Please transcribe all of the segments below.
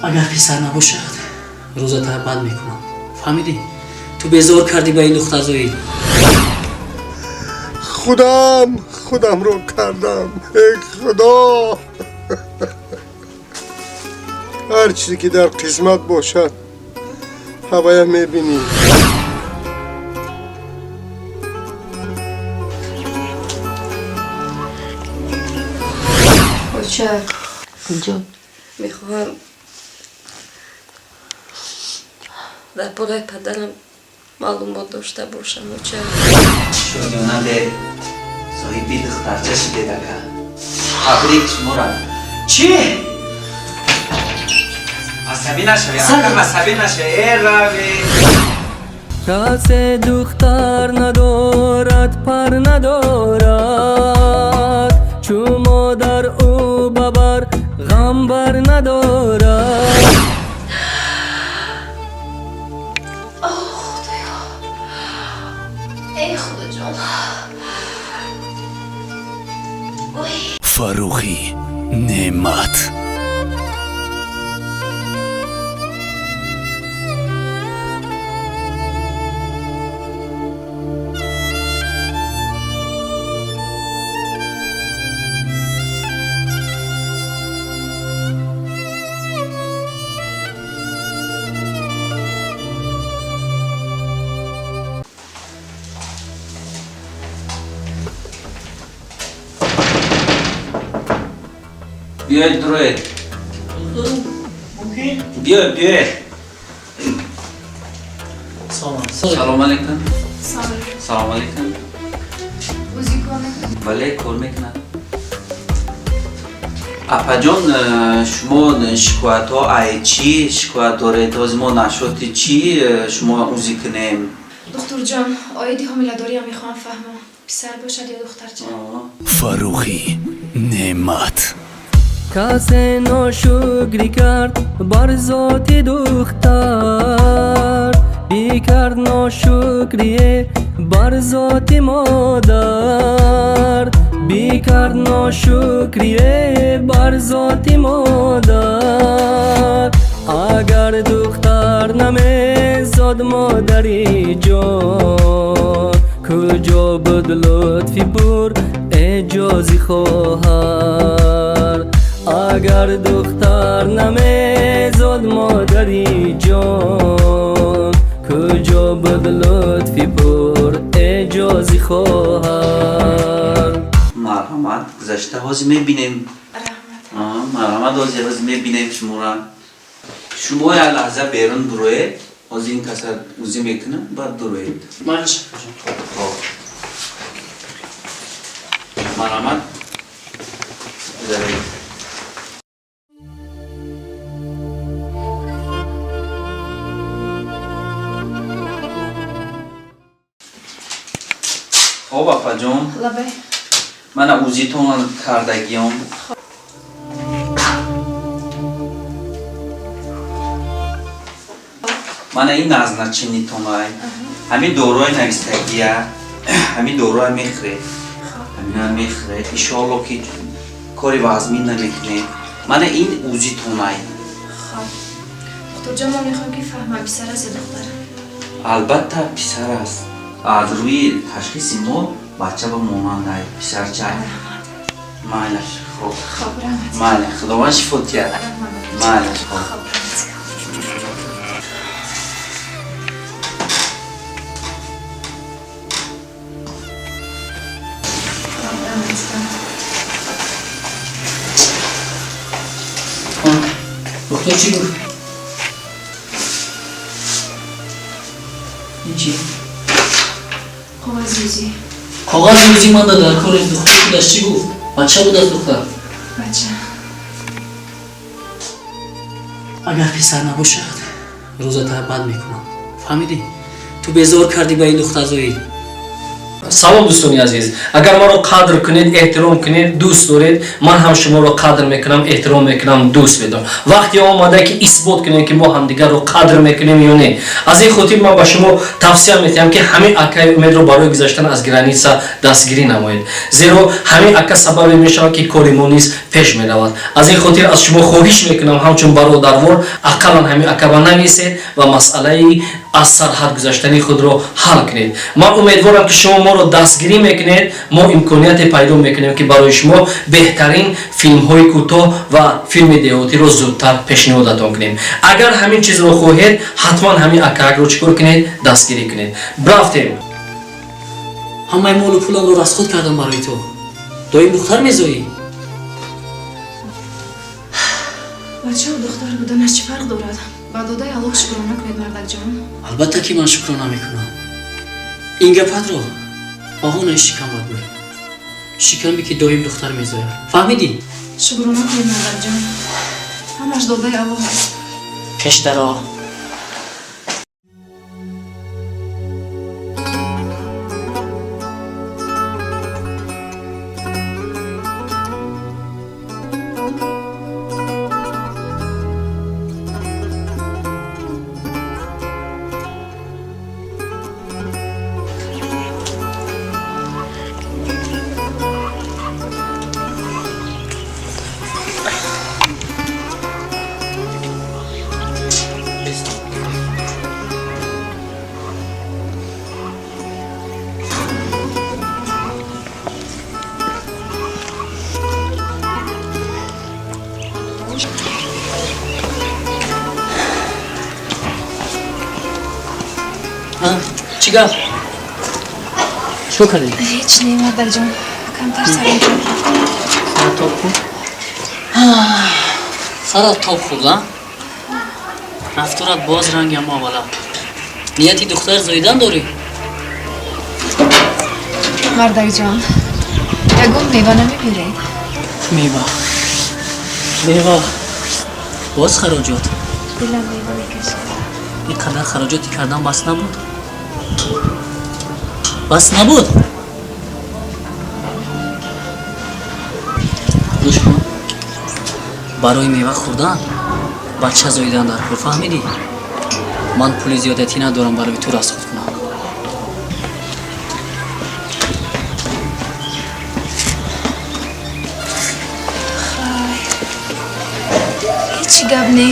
Агар писар набошад, рӯзата бад мекунам. Фаҳмидӣ? Ту безор кардӣ ба ин духтарзоӣ. Худам худамро кардам. Эй Худо, ҳар чизе ки дар қисмат бошад, ҳавая мебинӣ. Оча. Гулҷон. Мехоҳам дар бораи падарам маълумот дошта бошам, оча. Шодиёна де, соҳиби духтарча шудед, ака. Табрик шуморо. Чӣ? Асабӣ нашавед, ака, асабӣ нашавед. Э, рави. Касе духтар надорад, пар надорад, чу модар ӯ бабар ғам бар надорад. Худоё, эй Худоҷон. Ой. Фаррухӣ Неъмат. Биёед, дуроед. Биёед, биёед. Салом. Салом алейкум. Салом алейкум. УЗИ кор мекунад? Бале, кор мекунад. Апаҷон, шумо шикоятҳо ай чӣ шикоят доред? Ҳозир мо нашоти чӣ шумо УЗИ кунем? Духтурҷон, оиди ҳомиладориам мехоҳам фаҳмам, писар бошад ё духтарча. Фаррухӣ Неъмат. Касе ношукрӣ кард бар зоти духтар, бикард ношукрие бар зоти модар, бикард ношукрие бар зоти модар. Агар духтар намезод, модари ҷон, куҷо буд лутфи пур эъҷози хоҳар? Агар духтар намезод, модари ҷон, куҷо буд лутфи пур эъҷози хоҳар? Марҳамат, гузашта ҳозир мебинем. Раҳмат. Марҳамат, ҳозир мебинем шуморо. Шумо як лаҳза берун буроед, ҳозир ин каса УЗИ мекунам, баъд дуроед. Майлаш. Хоб, марҳамат, гузаред. Хоб, апаҷон. Лабай. Мана УЗИтон кардагиём. Мана ин назначениятонай, ҳамин доруи навистагия, ҳамин доруа мехӯред, ҳамина мехӯред. Иншоалло, ки кори вазмин намекунед. Мана ин УЗИтонай. Хоб, духтурҷон, ман мехоҳам ки фаҳмам, писар аст ё духтар. Албатта, писар аст. Аз рӯи ташхиси мо бача ба монандай писарча. Майлаш, хоб. Хоб, раҳмат. Майли, Худованд шифо диҳад. Раҳмат. Майлаш, хоб. Хоб, раҳмат. Хоб, раҳмат. Духтур чӣ гуфт? Ин чӣ? Коғази УЗИ. Коғази УЗИ манда дар кори. Духтур худаш чӣ гуфт? Бача будааст, духтар? Бача. Агар писар набошад, рӯзата бад мекунам. Фаҳмидӣ? Ту безор кардӣ ба ин духтарзоӣ. Салом, дӯстони азиз. Агар маро қадр кунед, эҳтиром кунед, дӯст доред, ман ҳам шуморо қадр мекунам, эҳтиром мекунам, дӯст медорам. Вақте омада, ки исбот кунем, ки мо ҳамдигарро қадр мекунем ё не. Аз ин хотир ман ба шумо тавсия метиҳам, ки ҳамин акаи Умедро барои гузаштан аз граница дастгирӣ намоед, зеро ҳамин ака сабабе мешавад, ки кори мо низ пеш меравад. Аз ин хотир аз шумо хоҳиш мекунам, ҳамчун бародарвор, ақаллан ҳамин ака ба нависед ва масъалаи аз сарҳад гузаштани худро ҳал кунед. Ман умедворам, ки шумо моро дастгирӣ мекунед. Мо имконияте пайдо мекунем, ки барои шумо беҳтарин филмҳои кӯтоҳ ва филми деҳотиро зудтар пешниҳодатон кунем. Агар ҳамин чизро хоҳед, ҳатман ҳамин акаакро чӣ кор кунед? Дастгирӣ кунед. Рафтем. Ҳамаи молу пуламро расход кардам барои ту. Доим духтар мезоӣ. Бачаву духтар буданаш чӣ фарқ дорад? Ба додаи Аллоҳ шукрона кунед, мардакҷон. Албатта, ки ман шукрона мекунам. Ин гапатро баҳонаи шикамат гӯй, шикаме, ки доим духтар мезояд. Фаҳмидӣ? Шукрона кунед, мардакҷон, ҳамаш додаи Аллоҳ аст. Пеш даро. Чӣ гап? Чӣ кардӣ? Ҳеҷ не, мардакҷон, камтар сарам тоб. Сарат тоб хӯрд? Сарат тоб хӯрд, а? Рафторат боз ранги ҳамо аввала. Нияти духтар зоидан дорӣ? Мардакҷон, ягон мева намебиред? Мева, мева, боз хароҷот. Дилам мева мекашад. Ин қадар хароҷоти кардан бас набуд? Бас набуд? Гӯш кун, барои мева хӯрдан бача зоидан дар кор, фаҳмидӣ? Ман пули зиёдатӣ надорам барои ту расход кунам. Хай, ҳеҷ гап не,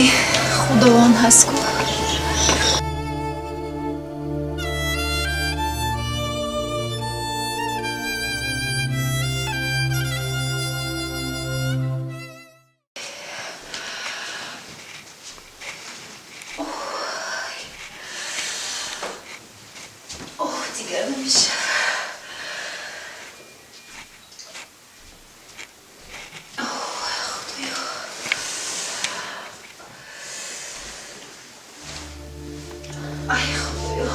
Худованд ҳаст ку. Оҳ, дигар намешавад. Худоё, ай Худоё,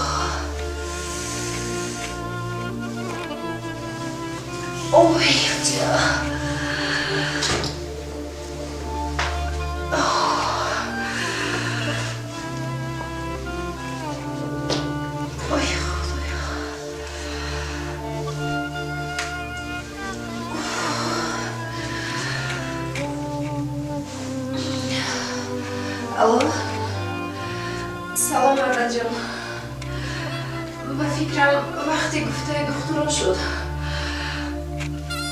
ой, Худоё. Ой, Худоё. Алло, салом, мардаҷон. Ба фикрам, вақте гуфтаи духтурон шуд,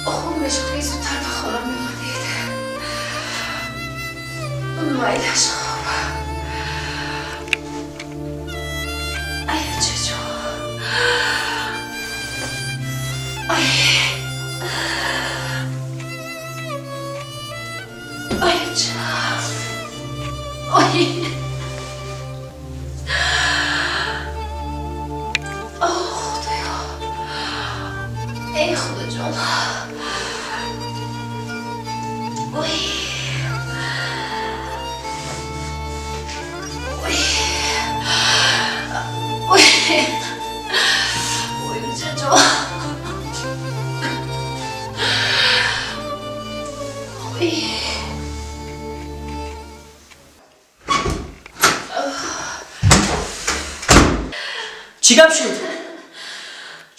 хуб мешуд, ки зудтар ба хона меомадед. Майлаш, хуб. Ай, чачо, ай, ай, ча, ой. Оҳ, Худоё, эй Худоҷон, ой, ой, ой, ой, чачо, ой. Чӣ гап шуд?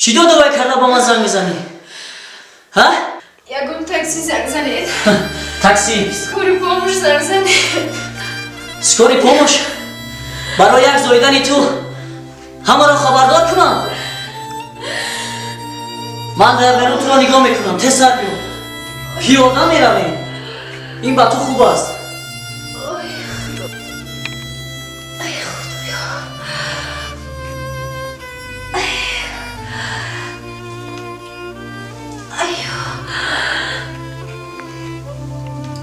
Чӣ додавай карда ба ман занг мезанӣ? Ҳа? Ягон такси занг занед. Такси? Скорый помощь занг занед. Скорый помощь? Барои як зоидани ту ҳамаро хабардор кунам? Ман дар берун туро нигоҳ мекунам. Тез сар биё. Пиёда меравем. Ин ба ту хуб аст. Ой, Худо. Ай, Худоё. Ай. Айё.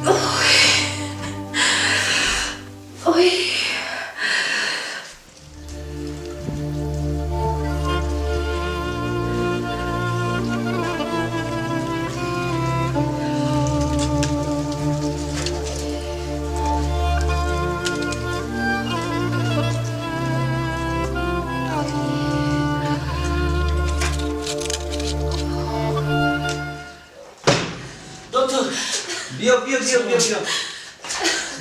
Ой. Ой. Доктор! Биё, биё, биё, биё, биё,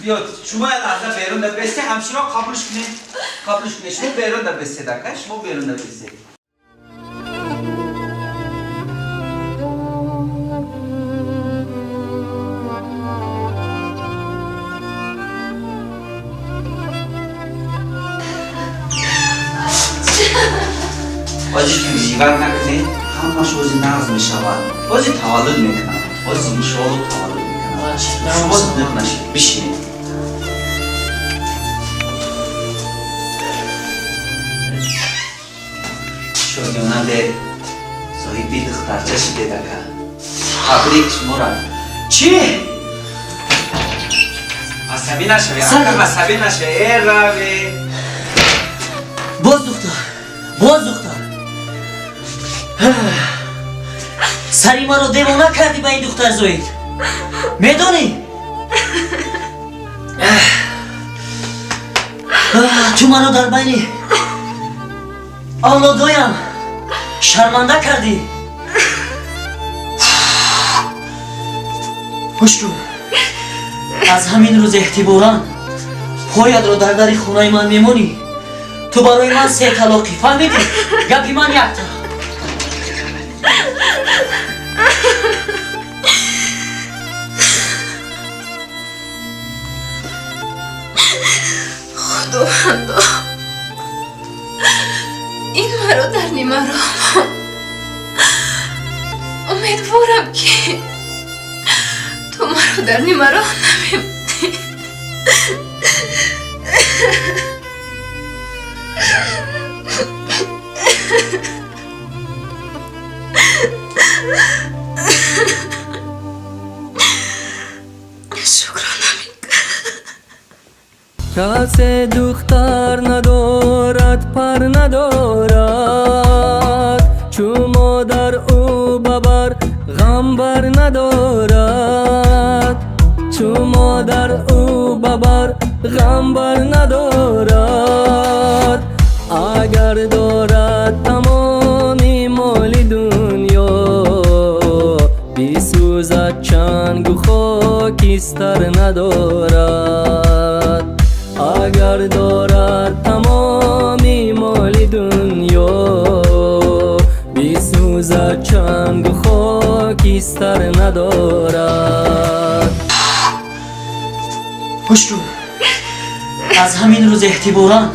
биё. Шумо як лаҳза берун да бесте, ҳамширо қабулш кунед, қабулш кунед. Шумо берун да бестед, ака, шумо берун да бестед. Ҳоҷи, переживать накунед, ҳамаш ози нағз мешавад. Ҳози таваллуд мекунам, ҳози иншоалло таваллуд мекунам. Шумо зиқ нашед, бишинед. Шодиёна де, соҳиби духтарча шидед, ака. Табрик шуморо. Чӣ? Асабӣ нашавед, ака, асабӣ нашавед. Э, раве. Боз духтар, боз духтар. Сари маро девона кардӣ ба ин духтар зоид. Медонӣ, ту маро дар байни авлодоям шарманда кардӣ. Гӯш кун, аз ҳамин рӯз эҳтиборан поятро дар дари хонаи ман мемонӣ. Ту барои ман се талоқӣ, фаҳмидӣ? Гапи ман якта. Худовандо, ин маро дар нимароҳ монд. Умедворам, ки ту маро дар нимароҳ намемонӣ. Шукрона мекунам. Касе духтар надорад, пар надорад, чу модар ӯ бабар ғам бар надорад, чу модар ӯ бабар ғам бар надорад. Агар дорад тамоми моли дунё, бисӯзад чангу хокистар надорад. Агар дорад тамоми моли дунё, бисӯзад чангу хокистар надорад. Гӯш кун, аз ҳамин рӯз эҳтиборан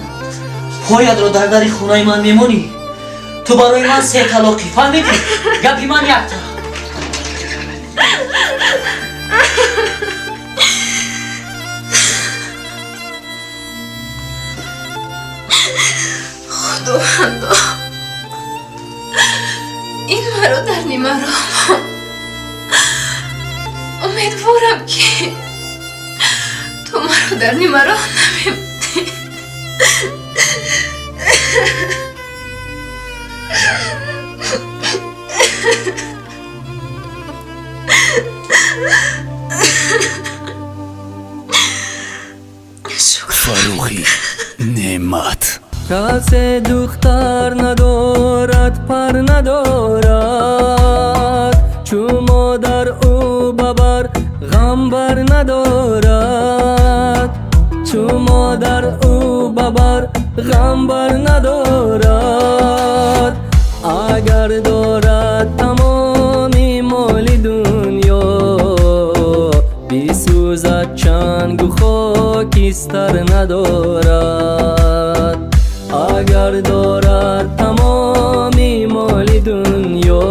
поятро дар дари хонаи ман мемонӣ. Ту барои ман се талоқӣ, фаҳмидӣ? Гапи ман якта. Худовандо, ин маро дар нимароҳ монд. Умедворам, ки ту маро дар нимароҳ намемонӣ. Шукр. Фаррухӣ Неъмат. Касе духтар надорад, пар надорад, чу модар ӯ бабар ғам бар надорад, чу модар ӯ бабар ғам бар надорад. Агар дорад тамоми моли дунё, бисӯзад чангу хокистар надорад. Агар дорад тамоми моли дунё,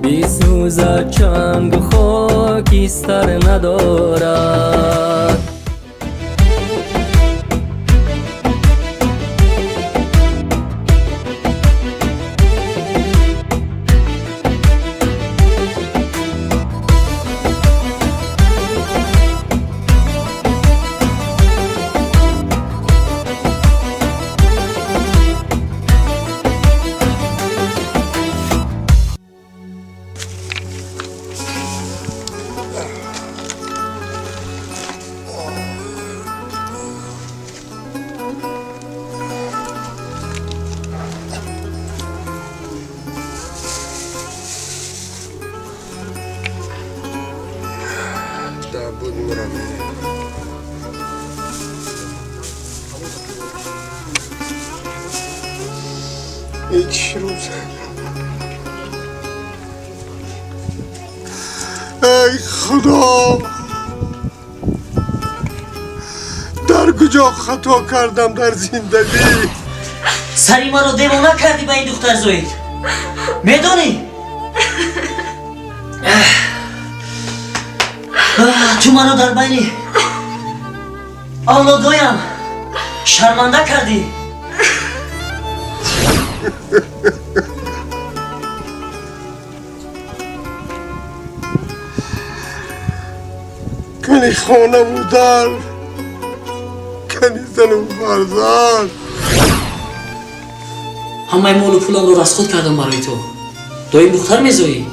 бисӯзад чангу хокистар надорад. Эй Худо, дар куҷо хато кардам дар зиндагӣ? Сари маро девона кардӣ ба ин духтар, Зоид, медонӣ? Ту маро дар байни авлодоям шарманда кардӣ. Кани хонаву дар, кани зану фарзанд. Ҳамаи молу пуламро расход кардам барои ту. Доим духтар мезоӣ.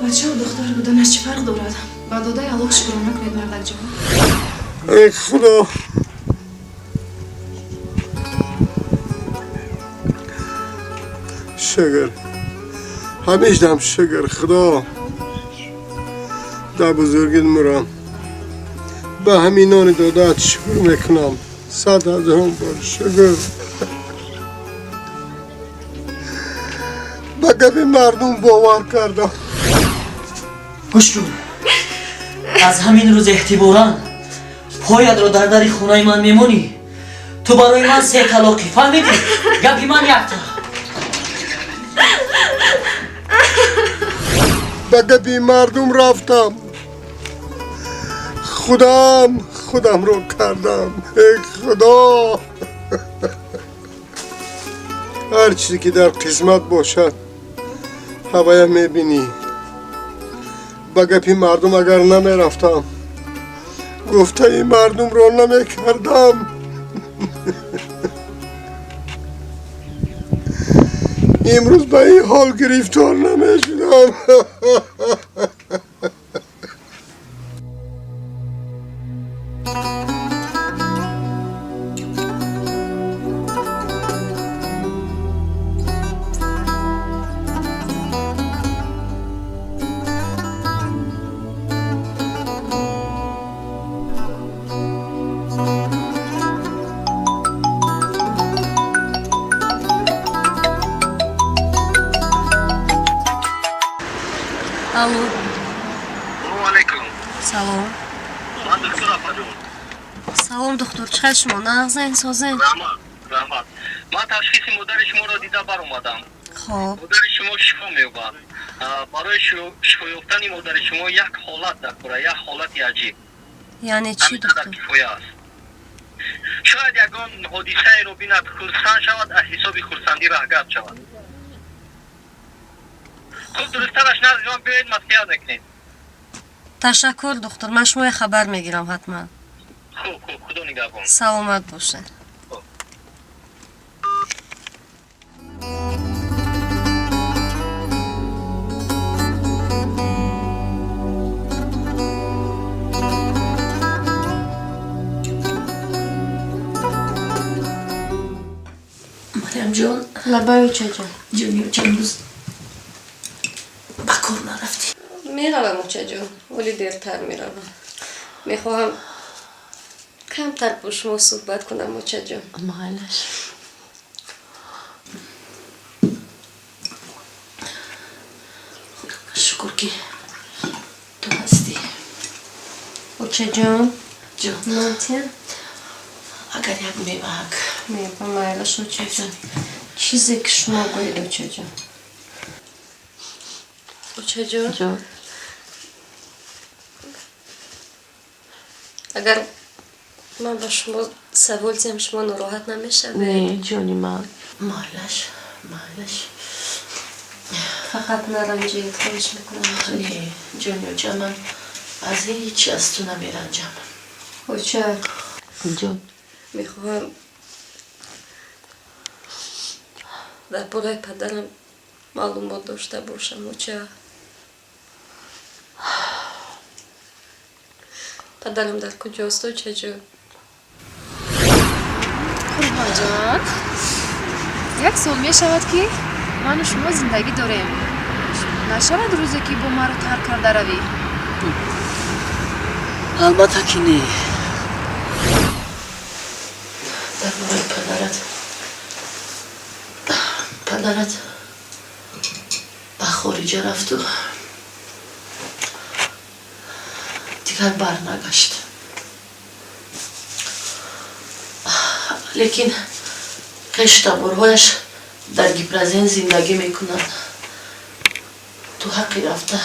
Бачаву духтар буданаш чӣ фарқ дорад? Ба додаи Аллоҳ шукрона кунед, мардакҷон. Эй Худо, шукр, ҳамешдам шукр Худо. Дар бузургит мурам, ба ҳамин нони додаат шукр мекунам. 100 ҳазорон бор шукр. Ба гапи мардум бовар кардам. Гӯш кун, аз ҳамин рӯз эҳтиборан поятро дар дари хонаи ман мемонӣ. Ту барои ман се талоқӣ, фаҳмидӣ? Гапи ман якта. Ба гапи мардум рафтам, худам худамро кардам. Эй Худо, ҳар чизе ки дар қисмат бошад, ҳавая мебинӣ. Ба гапи мардум агар намерафтам, гуфтаи мардумро намекардам, имрӯз ба ин ҳол гирифтор намешудам. Алло. Салому алайкум. Салом. Ман доктор Афаҷон. Салом, доктор. Чӣ хел шумо? Нағзен, созен? Раҳмат, раҳмат. Ман ташхиси модари шуморо дида баромадам. Хоб. Модари шумо шифо меёбад. Барои шифо ёфтани модари шумо як ҳолат дар кора, як ҳолати аҷиб. Яъне чӣ, Ҳамин қадар доктор? кифоя аст. Шояд ягон ҳодисаеро бинад, хурсанд шавад, аз ҳисоби хурсандӣ раҳгард шавад. Хуб, дурусттараш назди ман биёед, маслиҳат мекунем. Ташаккур, доктор. Ман шумоя хабар мегирам ҳатман. Хуб, хуб, Худо нигаҳбон. Саломат бошед. Марьямҷон. Лабай, очаҷон. Ҷони оча, имрӯз ба кор нарафтӣ? Меравам, очаҷон, вале дертар меравам. Мехоҳам камтар бо шумо суҳбат кунам, очаҷон. Майлаш. Очаҷон, Ҷон. Нонтия? Агар як меваак. Мева майлаш, очаҷон. Чизе ки шумо гӯед, очаҷон. Очаҷон. Ҷон. Агар ман ба шумо савол диҳам, шумо нороҳат намешавед? Не, ҷони ман. Майлаш, майлаш. Фақат наранҷед, хоҳиш мекунам. Не, ҷони оча, ман аз ҳеҷ аз ту намеранҷам. Оча. Ҷон. Мехоҳам дар бораи падарам маълумот дошта бошам, оча. Падарам дар куҷост, очаҷон? Қурбонҷон, як сол мешавад, ки ману шумо зиндагӣ дорем. Нашавад рӯзе, ки бо маро тарк карда равӣ? Албатта ки не. Дар бораи падарат, падарат ба хориҷа рафту дигар барнагашт. Лекин хештаборҳояш дар Гипрозен зиндагӣ мекунанд. Ту ҳаққи рафта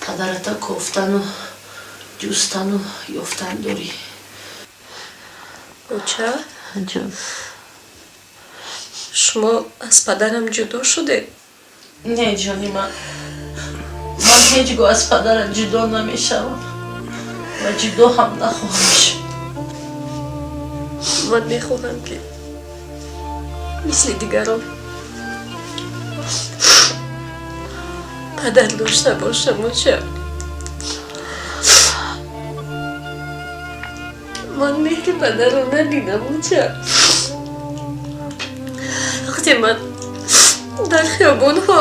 падарата кофтану ҷустану ёфтан дорӣ. Оча? Ҷон. Шумо аз падарам ҷудо шудед? Не, ҷони ман, ман ҳеҷ гоҳ аз падарат ҷудо намешавам ва ҷудо ҳам нахоҳам шуд. Ман мехоҳам, ки мисли дигарон падар дошта бошам, оча. Ман меҳри падарро надидам, оча. Вақте ман дар хиёбонҳо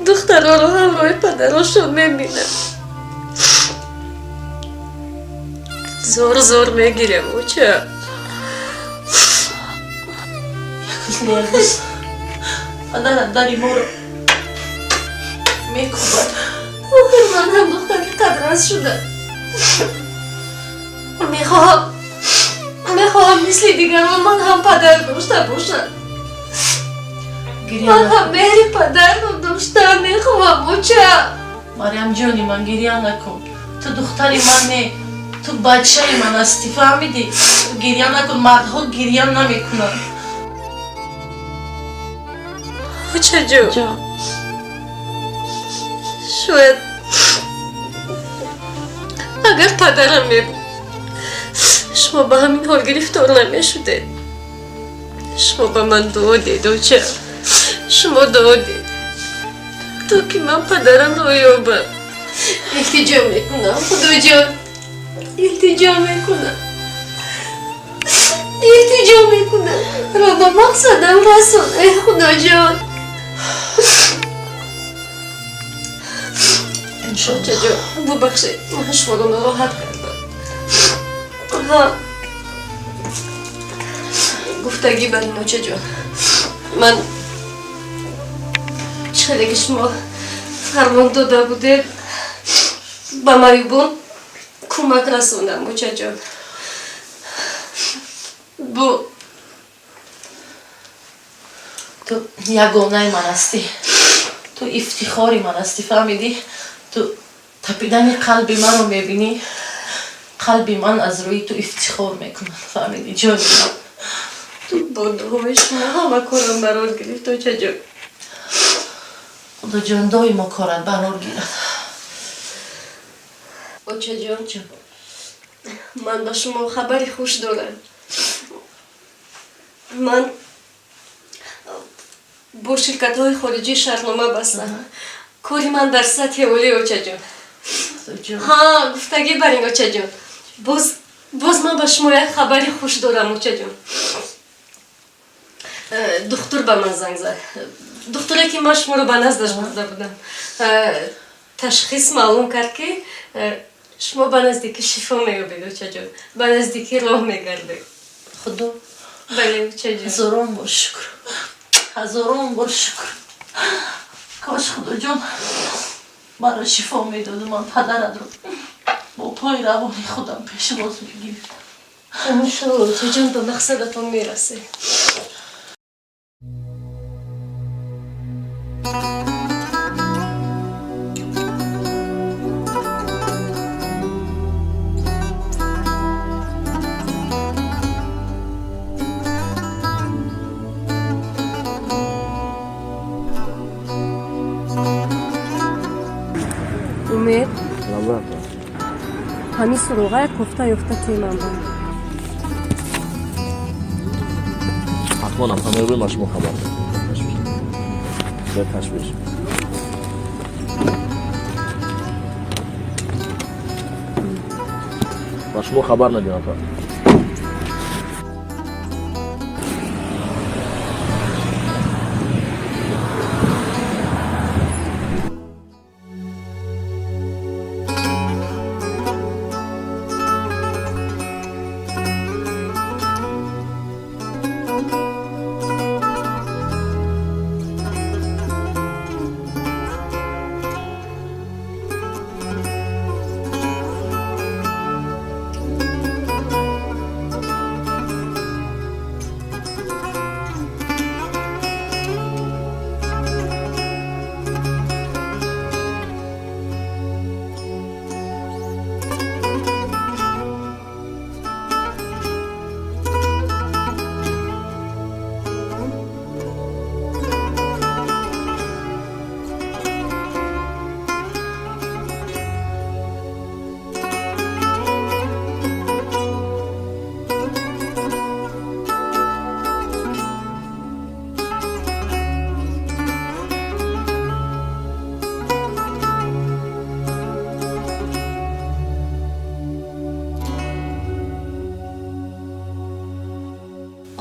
духтаронро ҳамроҳи падарошон мебинам, зор зор мегирям, оча. Як рӯз падарат дари моро мекӯбад. Охир ман ҳам духтари қадрас шудам. Мехоҳам мисли дигарон ман ҳам падар дошта бошам. Ман ҳам меҳри падарро дошта мехоҳам, оча. Марьям ҷони ман, гирья накун. Ту духтари ман не, ту бачаи ман ҳастӣ, фаҳмидӣ? Гирья накун, мардҳо гирья намекунанд. Очаҷон, Ҷон. Шояд агар падарам мебуд, шумо ба ҳамин ҳол гирифтор намешудед. Шумо ба ман дуо дед, оча. Шумо дуо дед, то ки ман падарамро ёбам. Илтиҷо мекунам, Худоҷон, илтиҷо мекунам, илтиҷо мекунам, ро ба мақсадам расон, эй Худоҷон. Очаҷон, бубахшед, ман шуморо нороҳат кардам. Ҳа, гуфтагӣ бар ин, очаҷон, ман чӣ хеле ки шумо фармон дода будед, ба маъюбон кӯмак расондам, очаҷон. Бо Ту ягонаи ман ҳастӣ, ту ифтихори ман ҳастӣ, фаҳмидӣ? Ту тапидани қалби маро мебинӣ, қалби ман аз рӯи ту ифтихор мекунад, фаҳмидӣ, ҷони ман? Ту бо дуои шумо ҳама корам барор гирифт, очаҷон. Худоҷон доимо корат барор гирад. Очаҷон, ман ба шумо хабари хуш дорам. Ман бо ширкатҳои хориҷӣ шартнома бастам. Кори ман дар сатҳи олӣ, очаҷон. Ҳа, гуфтагӣ бар ин, очаҷон, боз ман ба шумо як хабари хуш дорам, очаҷон. Духтур ба ман занг зад, духтуре ки ман шуморо ба наздаш бурда будам. Ташхис маълум кард, ки шумо ба наздикӣ шифо меёбед, очаҷон, ба наздикӣ роҳ мегардед. Худо? Бале, очаҷон. Ҳазорон бор шукр, ҳазорон бор шукр. Кош Худоҷон маро шифо медоду ман падаратро пои равони худам пешвоз мегирифтам. Иншоалло, очаҷон, ба мақсадатон мерасед. Умед, ҳамин суроғая кофта ёфта темам ба. Ҳатманам, ҳамаи рӯй ман шумо хабар медиҳам. Ташвиш. Ба шумо хабар надиҳам, апа.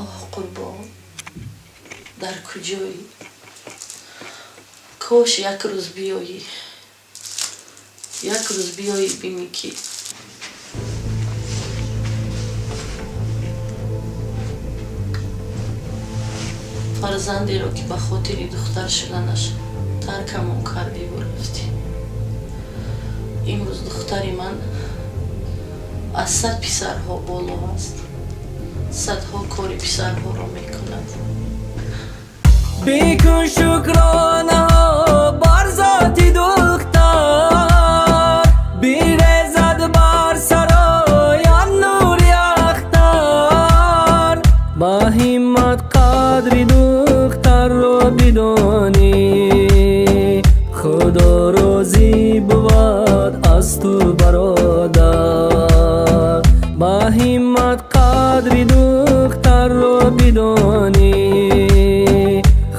Оҳ, Қурбон, дар куҷоӣ? Кош як рӯз биёӣ, як рӯз биёӣ, бинӣ, ки фарзандеро, ки ба хотири духтар шуданаш таркамон кардиву рафтӣ, имрӯз духтари ман аз 100 писарҳо боло аст, садҳо кори писарҳоро мекунад. Бикун шукронаҳо бар зоти духтар, бирезад бар сароян нури ахтар. Ба ҳиммат қадри духтарро бидонӣ, Худо розӣ бувад аз ту, бародар. Ба ҳиммат қадри духтарро бидонӣ,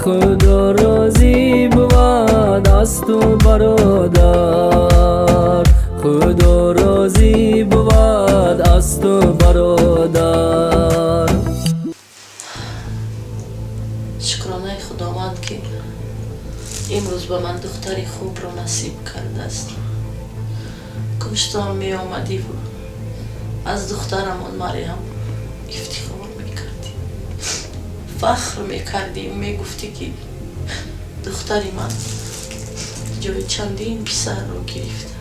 Худо розӣ бувад аз ту, бародар. Худо розӣ бувад аз ту, бародар. Шукронаи Худованд, ки имрӯз ба ман духтари хубро насиб кардааст. Кош ту ҳам меомадиву аз духтарамон Мариям ифтихор мекардӣ, фахр мекардӣ, мегуфтӣ, ки духтари ман ҷои чандин писарро гирифта.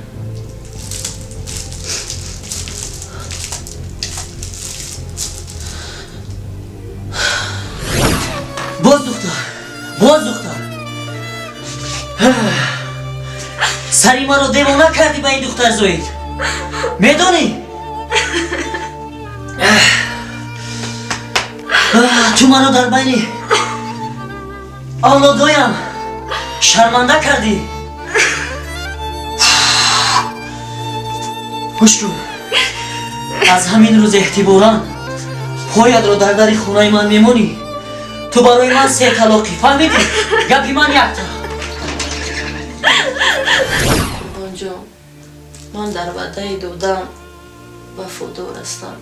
Боз духтар, боз духтар, сари маро девона кардӣ ба ин духтар. Зоид, медонӣ, ту маро дар байни авлодоям шарманда кардӣ. Гӯш кун, аз ҳамин рӯз эҳтиборан поятро дар дари хонаи ман мемонӣ. Ту барои ман се талоқӣ, фаҳмидӣ? Гапи ман якта. Қурбонҷон, ман дар ваъдаи додам вафодор ҳастам.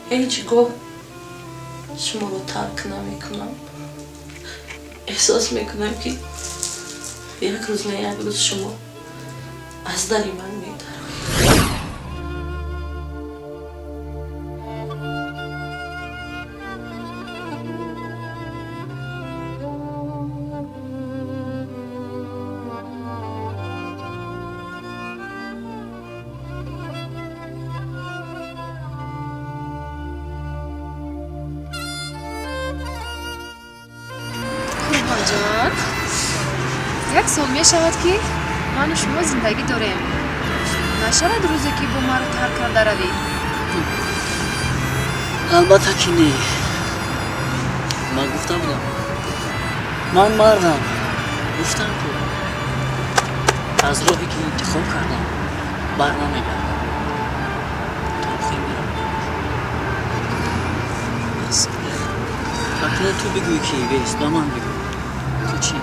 Ҳеҷ гоҳ шуморо тарк намекунам. Эҳсос мекунам, ки як рӯз на як рӯз шумо аз дари ман медароед. Як сол мешавад, ки ману шумо зиндагӣ дорем. Нашавад рӯзе, ки бо маро тарк карда равӣ. Албатта ки не. Ман гуфта будам, ман мардам. Гуфтам, ку аз роҳе ки интихоб кардам, бар намегардам, то охир меравам. Акнун ту бигӯй, ки бест ба ман бигӯ, ту чӣ?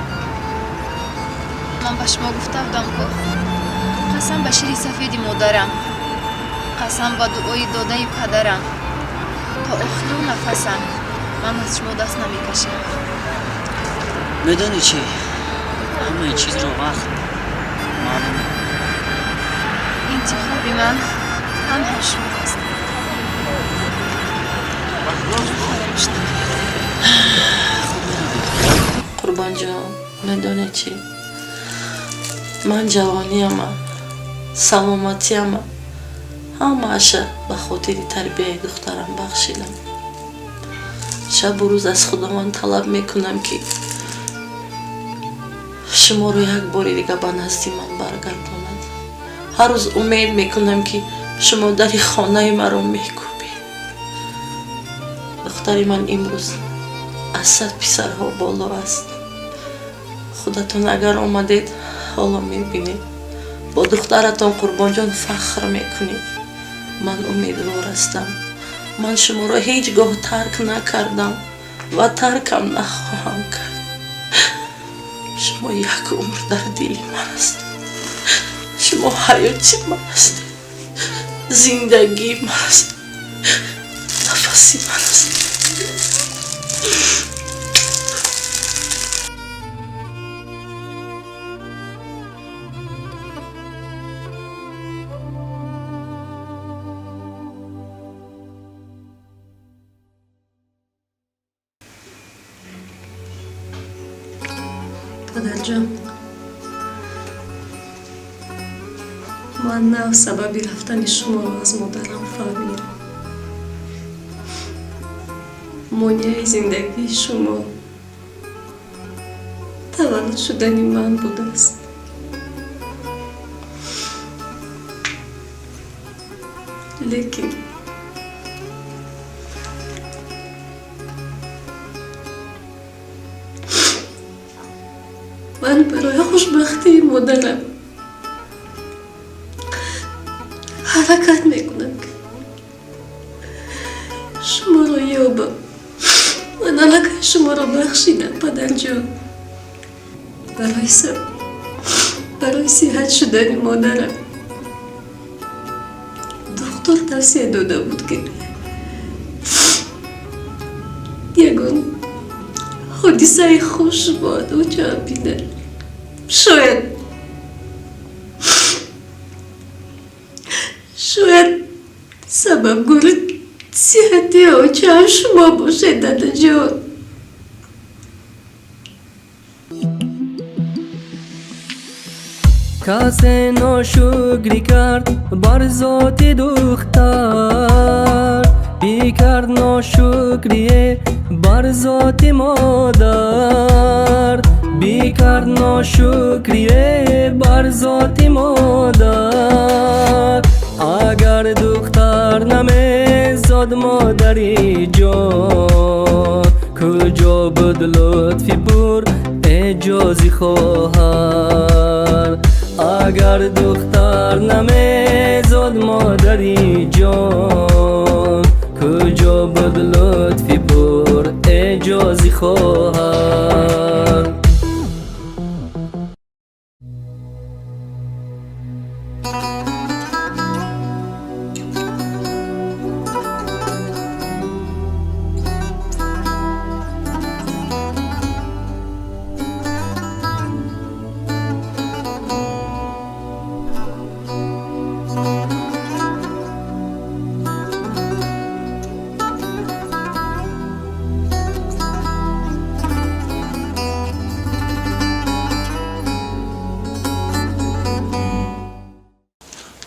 Ман ба шумо гуфта будам, ку қасам ба шири сафеди модарам, қасам ба дуои додаи падарам, то охиру нафасам ман аз шумо даст намекашам. Медонӣ чӣ, ҳамаи чизро вақт маълум. Интихоби ман танҳо шумо аст. Фаромӯш накунед. Қурбонҷон, медонед чӣ, ман ҷавониама, саломатиама, ҳамааша ба хотири тарбияи духтарам бахшидам. Шабу рӯз аз Худованд талаб мекунам, ки шуморо як бори дига ба назди ман баргардонад. Ҳар рӯз умед мекунам, ки шумо дари хонаи маро мекӯбед. Духтари ман имрӯз аз 100 писарҳо боло аст. Худатон агар омадед, ҳоло мебинед, бо духтаратон, Қурбонҷон, фахр мекунед. Ман умедвор ҳастам. Ман шуморо ҳеҷ гоҳ тарк накардам ва таркам нахоҳам кард. Шумо як умр дар дили ман ҳастед. Шумо ҳаёти ман ҳастед, зиндагии ман ҳастед, нафаси ман ҳастед. Падарҷон, ман нав сабаби рафтани шуморо аз модарам фаҳмидам. Монеаи зиндагии шумо таваллуд шудани ман будааст. Лекин ман барои хушбахтии модарам ҳаракат мекунам, ки шуморо ёбам. Ман аллакай шуморо бахшидам, падарҷон. Барои сиҳат шудани модарам духтур тавсия дода буд, ки ягон ҳодисаи хуш бояд очаам бинад. Шояд сабабгори сиҳати очаам шумо бошед, дадаҷон. Касе ношукрӣ кард бар зоти духтар, бикард ношукрие бар зоти модар, бикард ношукрие бар зоти модар. Агар духтар намезод, модари ҷон, куҷо буд лутфи пур эҷози хоҳар? Агар духтар намезод, модари ҷон, куҷо буд лутфи пур эҷози хоҳар?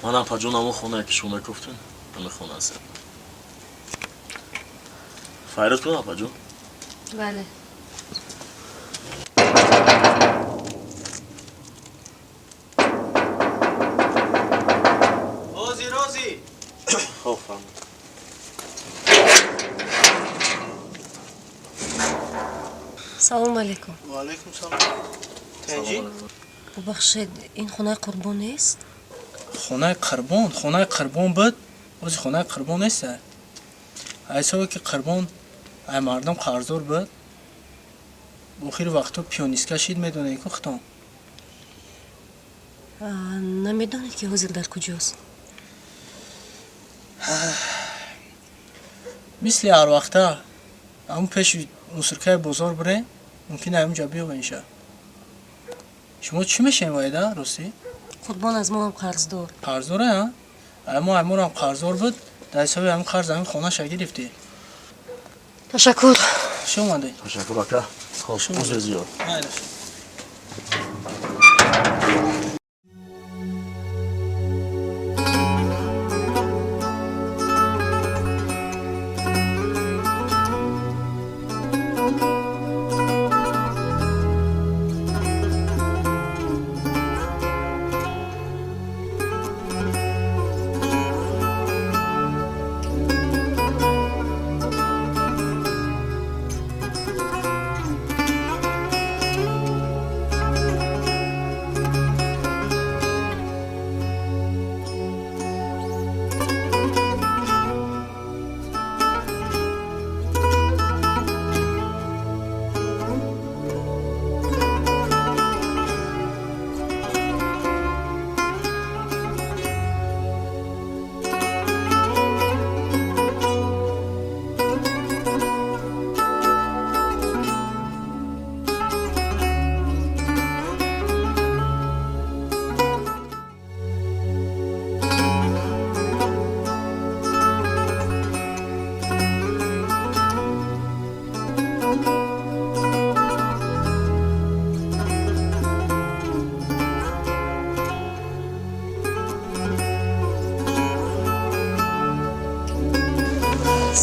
Ман, апаҷон, ҳамон хонае, ки шумо мегуфтем, ҳамин хона аст. Файрат кунам, апаҷон? Бале. Хоб, фармуд. Салом алейкум. Ва алейкум салом. Тенҷи? Бубахшед, ин хонаи Қурбон нест? Хонаи Қурбон? Хонаи Қурбон буд, ози хонаи Қурбон нест. Ҳисобе ки Қурбон ай мардум қарздор буд, охири вақтҳо пионистка шид, медонед ку худтон. Намедонед ки ҳозир дар куҷост? Мисли ҳар вақта ҳамун пеши мусуркаи бозор бире, мумкин ҳамунҷа биёбенша. Шумо чӣ мешавем вайда, ростӣ? Қурбон аз мо ҳам қарздор. Қарздоре, а? Ай мо айморам қарздор буд, дар ҳисоби ҳамин қарз ҳамин хонаша гирифтӣ. Ташаккур. Хуш омадед. Ташаккур, ака. Хоб, узр зиёд. Майлаш.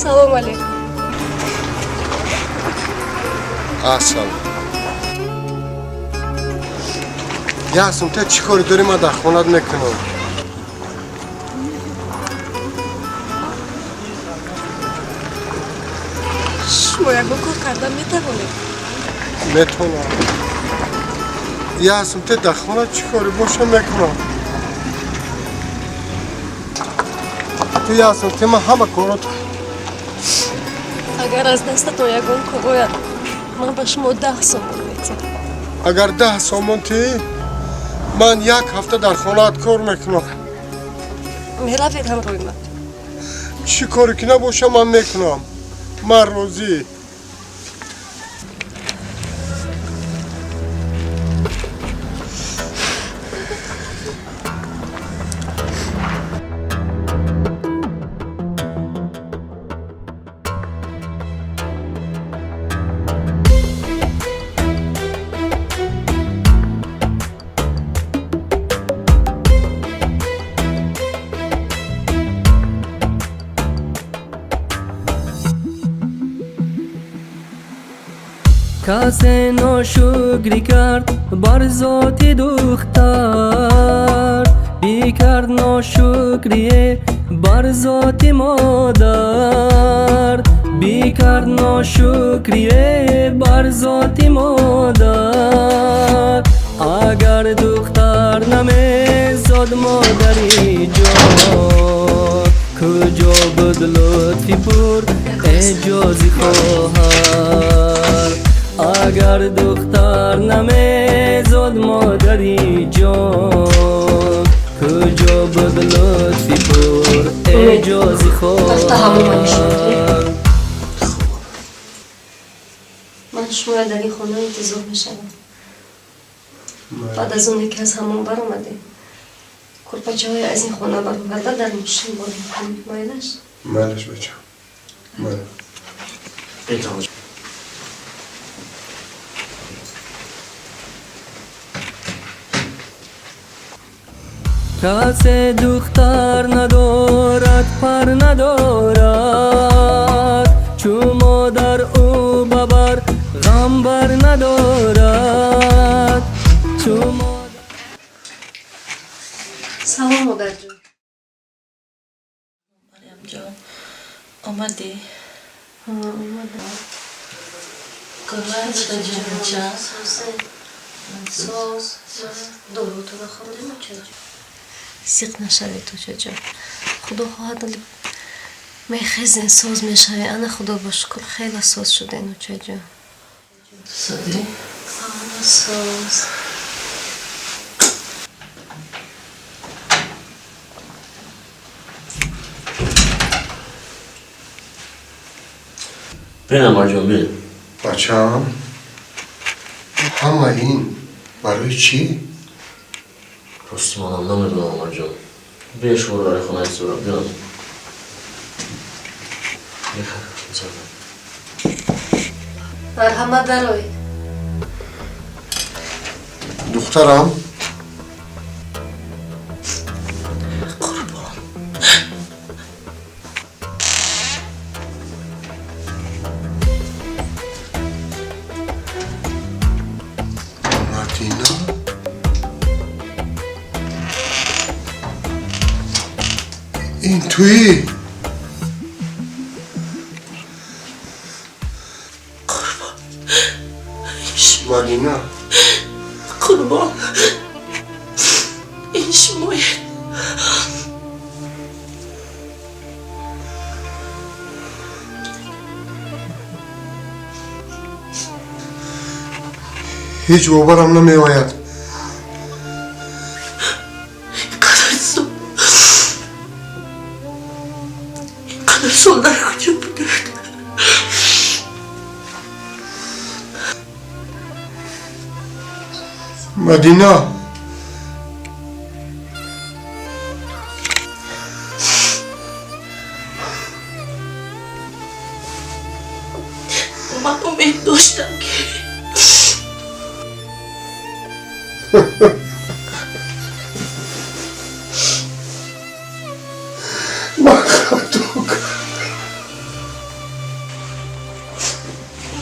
Салом алейкум. Ассалом. Ясум, те чӣ кори дорӣ, ман дар хонат мекунам. Шумо ягон кор карда метавонед? Метавонам. Ясум, те дар хона чӣ кори боша мекунам. Ту ясум, те ман ҳама корот. Агар аз дастатон ягон кор ояд, ман ба шумо 10 сомон метиҳам. Агар 10 сомон тиҳӣ, ман як ҳафта дар хонаат кор мекунам. Меравед ҳамроҳи ман? Чӣ коре ки набоша, ман мекунам. Ман розӣ. کس ناشکری کرد بر ذات دختر، بیکرد ناشکری بر ذات مادر، بیکرد ناشکری بر ذات مادر. اگر دختر نمیزاد مادری جان، کجا بود لطفی پر اجازی خواهر. اگر دختر نمیزاد مادری جان، کجا بود لطفی پر اجازی خواهر. من شما را در این خانه انتظار میشوم. بعد از اون که از همون برآمده کرپچه های از این خانه برآورده در ماشین بار میکنیم. مایلش؟ مایلش بچم. مایلش. کس دختر ندارد پر ندارد، چو مادر او ببر غم بر ندارد. چو مادر. سلام مادر جون. Ҷон, омадӣ? Омадам. Корвай, дадаҷонча? Соз. Дорутонро хӯрдем, очаҷон. Зиқ нашавед, очаҷон. Худо хоҳад, мехезен, соз мешавед. Ана, худо ба шукр, хеле соз шуден, очаҷон. Созӣ? Ана, соз. Бин, амаҷон, бин. Бачаам, ҳама ин барои чӣ? Рости манам намедонам, амаҷон. Бин, шуморо дар хона исторам. Биён. Марҳамат, дароед. Духтарам. Қурбон. Мадина, ин туӣ? Қурбон. Мадина. Қурбон. Ин шумоед. Ҳеҷ боварам намеояд. Инқадар сол дар куҷо будед? Мадина. Ман умед доштам, ки Ман хато кардам.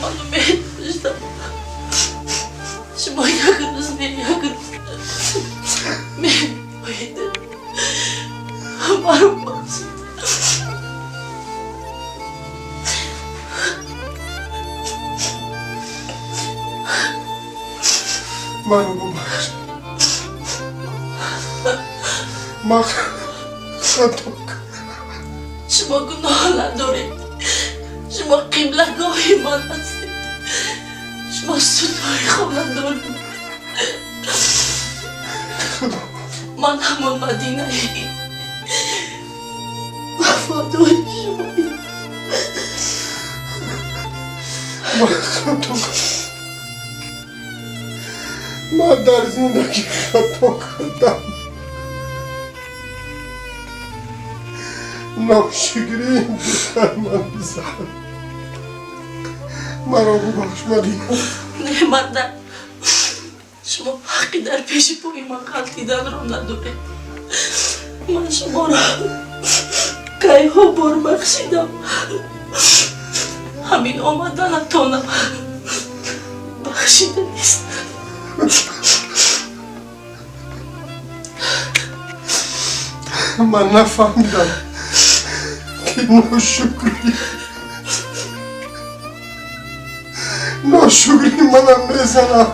Ман умед доштам. Шумо як рӯз, не, як рӯз меоед. Маро бахшед. Маро бубахш. Ман хато кардам. Шумо гуноҳ надоред. Шумо қиблагоҳи ман ҳастед. Шумо сутуни хонадон. Ман ҳамон Мадинаи вафодори шумоем. Ман хато кардам. Ман дар зиндагӣ хато кардам. Ношукрӣ духтар ман бизад. Маро бубахш, Мадина. Не, мардак. Шумо ҳаққи дар пеши пои ман ғалтиданро надоред. Ман шуморо кайҳо бор бахшидам. Ҳамин омаданатонам бахшида нест. Ман нафаҳмидам, ки ношукрӣ манам мезанам.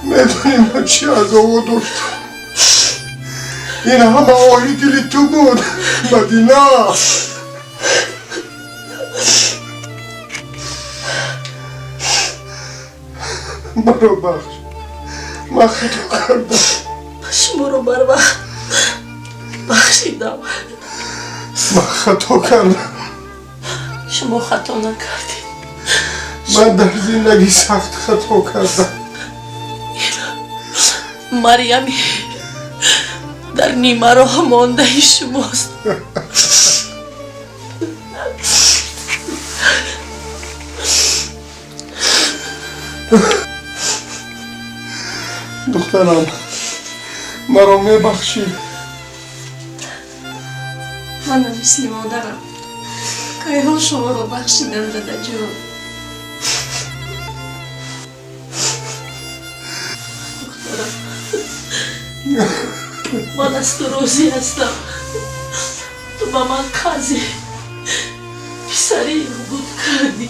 Медонӣ, ман чӣ азобо доштам? Ин ҳама оҳи дили ту буд, Мадина. Маро бахш. Ман хато кардам. Шуморо барвақт бахшидам. Ман хато кардам. Шумо хато накардед. Ман дар зиндагӣ сахт хато кардам. Марьями дар нимароҳ мондаи шумост. Духтарам, маро мебахшӣ? Манам мисли модарам. Кайҳо шуморо бахшидам, дадаҷон. Духтарам, ман аз ту розӣ ҳастам. Ту ба ман қарзи писарии буд кардӣ.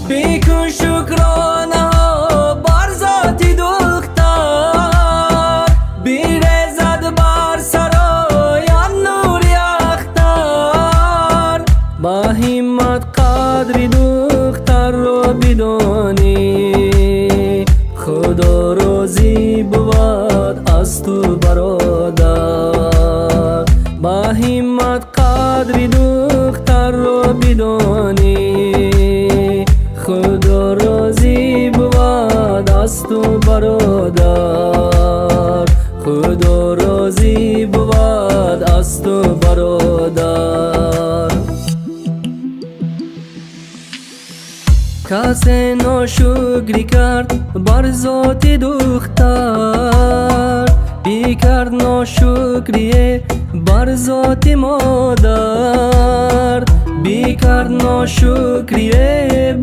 Бикун шукронаҳо бар зоти духтар, бирезад бар сароян нури ахтар. Ба ҳиммат қадри духтарро бидонӣ, Худо розӣ бувад аз ту, бародар. Ба ҳиммат қадри духтарро бидонӣ, Худо розӣ бувад аз ту, бародар. Худо розӣ бувад аз ту, бародар. Касе ношукрӣ кард бар зоти духтар, бикард ношукрие бар зоти модар, бикард ношукрие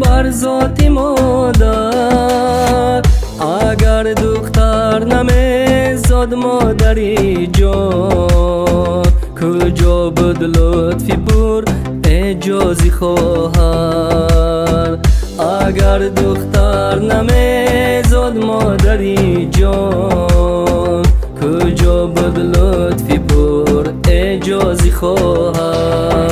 бар зоти модар. Агар духтар намезод, модари ҷон, куҷо буд лутфи пур эъҷози хоҳар? Агар духтар намезод, модари ҷон, куҷо буд лутфи пур эъҷози хоҳар?